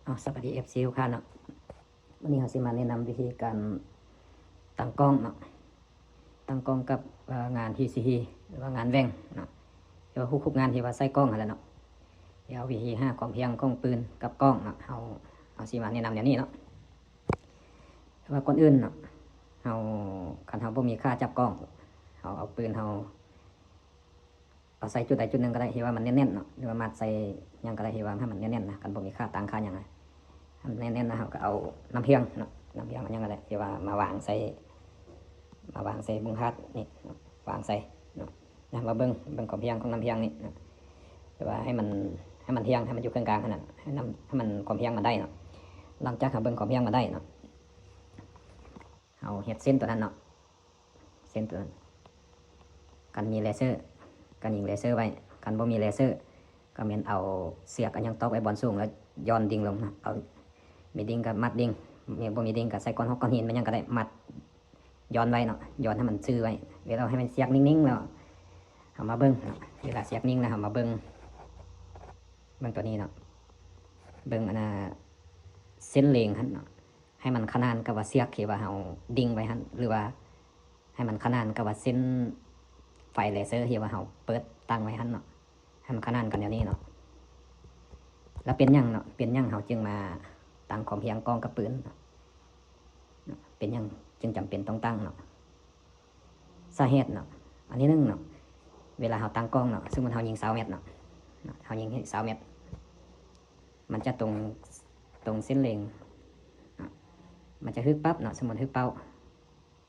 ເອົາ ສະບາຍດີ ເອັຟຊີ ທຸກທ່ານເນາະ, ມື້ນີ້ເຮົາຊິມາແນະນຳວິທີການຕັ້ງກ້ອງເນາະ, ຕັ້ງກ້ອງກັບ ເອີ ງານ ທີຊີ ຫຼືວ່າງານແຫວ່ງເນາະ, ທີ່ວ່າທຸກໆງານທີ່ວ່າໃຊ້ກ້ອງຫັ້ນແຫຼະເນາະ. ດຽວວິທີຫາຄວາມພຽງຂອງປືນກັບກ້ອງເນາະ ເຮົາ ເຮົາຊິມາແນະນຳແນວນີ້ເນາະ. ແຕ່ວ່າກ່ອນອື່ນເນາະ ເຮົາ ຄັນເຮົາບໍ່ມີຂາຈັບກ້ອງ ເຮົາເອົາປືນເຮົາ ເອົາໃສ່ຈຸດໃດຈຸດໜຶ່ງກໍໄດ້ ທີ່ວ່າມັນແໜ້ນໆເນາະ ຫຼືວ່າມັດໃສ່ຫຍັງກໍໄດ້ ທີ່ວ່າໃຫ້ມັນແໜ້ນໆນະ, ຄັນບໍ່ມີຂາຕັ້ງຂາຫຍັງນະ ໃຫ້ມັນແໜ້ນໆນະ, ເຮົາກໍເອົານ້ຳພຽງເນາະ ນ້ຳພຽງຫຍັງກໍໄດ້ ທີ່ວ່າມາວາງໃສ່ ມາວາງໃສ່ບຸງທາດນີ້ເນາະ ວາງໃສ່ເນາະ. ນະ ມາເບິ່ງ ເບິ່ງຄວາມພຽງຂອງນ້ຳພຽງນີ້ເນາະ, ແຕ່ວ່າໃຫ້ມັນ ໃຫ້ມັນພຽງ ໃຫ້ມັນຢູ່ເຄິ່ງກາງຫັ້ນນະ ໃຫ້ນ້ຳ ໃຫ້ມັນຄວາມພຽງມັນໄດ້ເນາະ. ຫຼັງຈາກເຮົາເບິ່ງຄວາມພຽງມັນໄດ້ເນາະ ເຮົາເຮັດເສັ້ນຕົວນັ້ນເນາະ ເສັ້ນຕົວນັ້ນ ຄັນມີເລເຊີ ກໍຍິງເລເຊີໄວ້, ຄັນບໍ່ມີເລເຊີ ກໍແມ່ນເອົາເຊືອກອັນຫຍັງຕອກໄວ້ບ່ອນສູງ ແລ້ວຢ່ອນດິ້ງລົງເນາະ, ເອົາ ມີດິ້ງກໍມັດດິ້ງ, ມີ ບໍ່ມີດິ້ງກໍໃສ່ກ້ອນຮອກກ້ອນຫີນ ແມ່ນຫຍັງກໍໄດ້ ມັດ ຢ່ອນໄວ້ເນາະ, ຢ່ອນໃຫ້ມັນຊື່ໄວ້. ເວລາໃຫ້ມັນເຊືອກນິ່ງໆແລ້ວ ເຮົາມາເບິ່ງເນາະ, ເວລາເຊືອກນິ່ງແລ້ວ ເຮົາມາເບິ່ງ ເບິ່ງຕົວນີ້ເນາະ, ເບິ່ງອັນນ່າ ເສັ້ນເລັງຫັ້ນເນາະ ໃຫ້ມັນຂະໜານກັບວ່າເຊືອກທີ່ວ່າເຮົາດິ້ງໄວ້ຫັ້ນ ຫຼືວ່າໃຫ້ມັນຂະໜານກັບວ່າເສັ້ນໄຟເລເຊີທີ່ວ່າເຮົາເປີດຕັ້ງໄວ້ຫັ້ນເນາະ, ໃຫ້ມັນຂະໜານກັນແນວນີ້ເນາະ. ແລ້ວເປັນຫຍັງເນາະ ເປັນຫຍັງເຮົາຈຶ່ງມາຕັ້ງຄວາມພຽງກ້ອງກັບປືນເນາະ, ເປັນຫຍັງຈຶ່ງຈຳເປັນຕ້ອງຕັ້ງເນາະ? ສາເຫດເນາະ ອັນທີໜຶ່ງເນາະ ເວລາເຮົາຕັ້ງກ້ອງເນາະ, ສົມມຸດເຮົາຍິງຊາວແມັດເນາະ, ເຮົາຍິງຊາວແມັດ ມັນຈະຕົງ ຕົງເສັ້ນເລັງເນາະ, ມັນຈະຖືກປັບເນາະ, ສົມມຸດຖືກເປົ້າ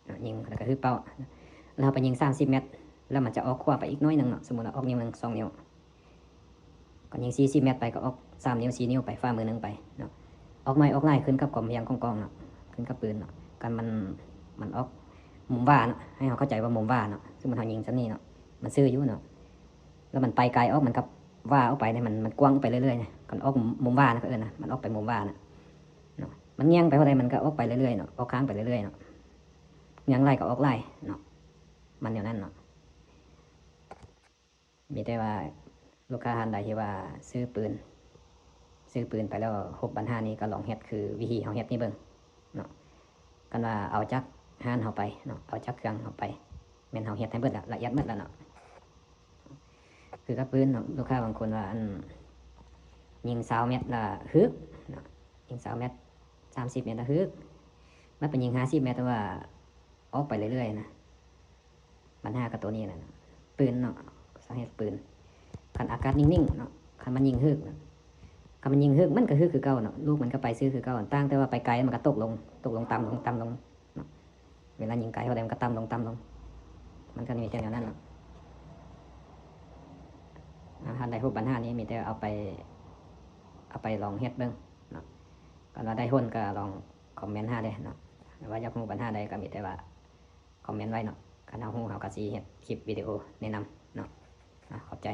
ເນາະ, ຍິງແລ້ວກໍຖືກເປົ້າ, ແລ້ວເຮົາໄປຍິງສາມສິບແມັດ ແລ້ວມັນຈະອອກຂວາໄປອີກໜ້ອຍໜຶ່ງເນາະ, ສົມມຸດວ່າອອກນິ້ວໜຶ່ງ ສອງນິ້ວ, ກໍຍິງສີ່ສິບແມັດໄປ ກໍອອກສາມນິ້ວ ສີ່ນິ້ວໄປ ຝ່າມືໜຶ່ງໄປເນາະ, ອອກໜ້ອຍອອກຫຼາຍຂຶ້ນກັບຄວາມພຽງຂອງກ້ອງເນາະ, ຂຶ້ນກັບປືນເນາະ. ຄັນມັນ ມັນອອກມຸມຫວ້າເນາະ, ໃຫ້ເຮົາເຂົ້າໃຈວ່າມຸມຫວ້າເນາະ, ສົມມຸດເຮົາຍິງຊ່ຳນີ້ເນາະ ມັນຊື່ຢູ່ເນາະ, ແລ້ວມັນໄປໄກອອກ ມັນກໍຫວ້າອອກໄປນີ້ ມັນ ມັນກວ້າງອອກໄປເລື້ອຍໆນະ, ຄັນອອກມຸມຫວ້ານະ ເຂົາເອີ້ນນະ, ມັນອອກໄປມຸມຫວ້ານະເນາະ, ມັນແຫງ່ງໄປເທົ່າໃດ ມັນກໍອອກໄປເລື້ອຍໆເນາະ, ອອກຂ້າງໄປເລື້ອຍໆເນາະ, ແຫງ່ງຫຼາຍກໍອອກຫຼາຍເນາະ, ມັນແນວນັ້ນເນາະ. ມີແຕ່ວ່າລູກຄ້າທ່ານໃດທີ່ວ່າຊື້ປືນ ຊື້ປືນໄປແລ້ວພົບບັນຫານີ້ ກໍລອງເຮັດຄືວິທີເຮົາເຮັດນີ້ເບິ່ງເນາະ. ຄັນວ່າເອົາຈາກຮ້ານເຮົາໄປເນາະ ເອົາຈາກເຄື່ອງເຮົາໄປ ແມ່ນເຮົາເຮັດໃຫ້ເບິດລະ ລະອຽດເບິດລະເນາະ. ຄືກັບປືນເນາະ ລູກຄ້າບາງຄົນວ່າ ອັນ ຍິງຊາວແມັດລະຖືກເນາະ, ຍິງຊາວແມັດ ສາມສິບແມັດລະຖືກ, ບັດໄປຍິງຫ້າສິບແມັດວ່າອອກໄປເລື້ອຍໆນະ. ບັນຫາກໍໂຕນີ້ແຫຼະເນາະ ປືນເນາະ, ສາເຫດປືນ. ຄັນອາກາດນິ່ງໆເນາະ ຄັນມັນຍິງຖືກເນາະ ຄັນມັນຍິງຖືກ ມັນກໍຖືກຄືເກົ່າເນາະ, ລູກມັນກໍໄປຊື່ຄືເກົ່າ, ຕ່າງແຕ່ວ່າໄປໄກ ມັນກໍຕົກລົງ ຕົກລົງ ຕ່ຳລົງ ຕ່ຳລົງເນາະ. ເວລາຍິງໄກເທົ່າໃດ ມັນກໍຕ່ຳລົງ ຕ່ຳລົງ, ມັນກໍມີແຕ່ແນວນັ້ນເນາະ. ອາ ທ່ານໃດຮູ້ບັນຫານີ້ ມີແຕ່ເອົາໄປ ເອົາໄປລອງເຮັດເບິ່ງເນາະ. ຄັນວ່າໄດ້ຜົນກໍລອງຄອມເມັນຫາເດ້ເນາະ, ຫຼືວ່າຢາກຮູ້ບັນຫາໃດກໍມີແຕ່ວ່າ ຄອມເມັນໄວ້ເນາະ, ຄັນເຮົາຮູ້ເຮົາກໍຊິເຮັດຄລິບວິດີໂອແນະນຳເນາະ. ອາ ຂອບໃຈ.